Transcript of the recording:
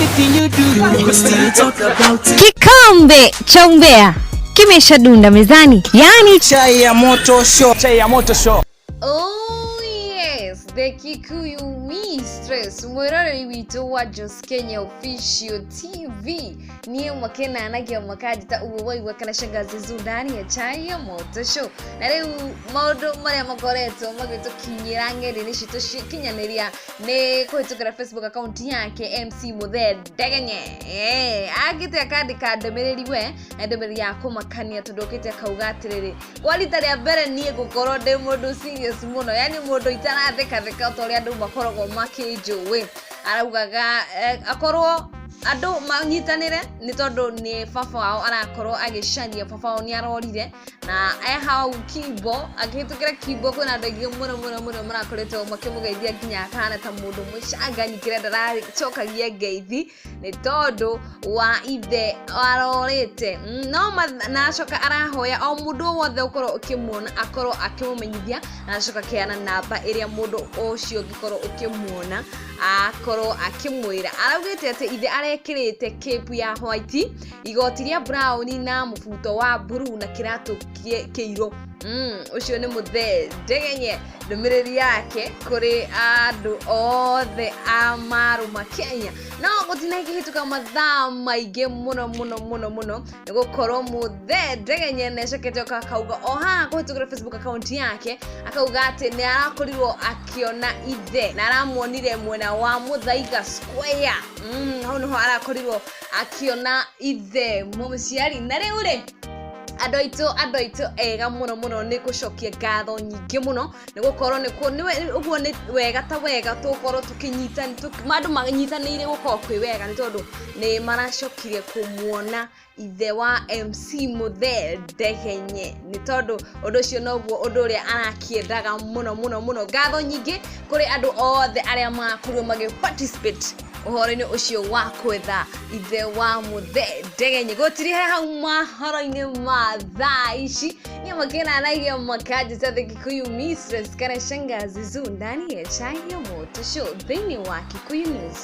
Anything you do, we still talk about it. Kikombe cha umbea kimeshadunda mezani, yaani Chai ya moto show. Chai ya moto show. Oh yes, the Kikuyu Mistress, mwiroreri witũ wa Jos Kenya Official TV, niĩ makenanagia makanjĩta ũguo waigua kana shangazi zu ndani ya Chai ya Moto Show. Na rĩu maũndũ marĩa makoretwo magĩtũkinyĩra ng'enda-inĩ citũ kinyanĩria nĩ kũhĩtũkĩra Facebook account yake MC Muthee Ndegenye. Angĩte akandĩka ndũmĩrĩri we na ndũmĩrĩri ya kũmakania tondũ okĩte akauga atĩrĩrĩ, kwa rita rĩa mbere niĩ ngũkorwo ndĩ mũndũ serious mũno, yani mũndũ itarathekatheka ta ũrĩa andũ makoragwo makĩnjũĩ. Araugaga akorwo andũ manyitanĩre nĩ tondũ nĩ baba wao arakorwo agĩcaria, baba wao nĩ arorire na e hau Kimbo, akĩhĩtũkĩra Kimbo kwĩna andũ aingĩ mũno mũno mũno marakoretwo makĩmũgeithia nginya akahana ta mũndũ mũcanganyikĩre ndaracokagia ngeithi nĩ tondũ wa ithe arorĩte. No na acoka arahoya o mũndũ wothe ũkorwo ũkĩmuona akorwo akĩmũmenyithia, na acoka akĩheana namba ĩrĩa mũndũ ũcio ũngĩkorwo ũkĩmuona akorwo akĩmwĩra. Araugĩte atĩ ithe arekĩrĩte cape ya white, igoti rĩa brown na mũbuto wa blue na kĩratũ kĩirũ. Ũcio nĩ Muthee Ndegenye, ndũmĩrĩri yake kũrĩ andũ othe a Marũma Kenya. No gũtinakĩhĩtũka mathaa maingĩ mũno mũno mũno mũno nĩ gũkorwo Muthee Ndegenye nĩacokete akauga o haha kũhĩtũkĩra Facebook account yake, akauga atĩ nĩ arakorirwo akĩona ithe na aramuonire mwena wa Muthaiga Square. Hau nĩho arakorirwo akĩona ithe mũciari. Na rĩu rĩ, andũ aitũ ega mũno mũno nĩ gũcokia ngatho nyingĩ mũno nĩ gũkorwo ũguo nĩ wega ta wega tũgũkorwo andũ manyitanĩire gũkorwo kwĩ wega nĩ tondũ nĩ maracokire kũmuona ithe wa MC Muthee Ndegenye, nĩ tondũ ũndũ ũcio noguo ũndũ ũrĩa arakĩendaga mũno mũno mũno. Ngatho nyingĩ kũrĩ andũ othe arĩa makorirwo magĩ participate ũhoro-inĩ ũcio wa kwetha ithe wa Muthee Ndegenye. Gũtirĩ he hau mahoro-inĩ ma thaa ici, niĩ makenanagia makanjĩta the Kikuyu Mistress kana shangazi zu ndani ya Chai ya Moto Show thĩinĩ wa Kikuyu News.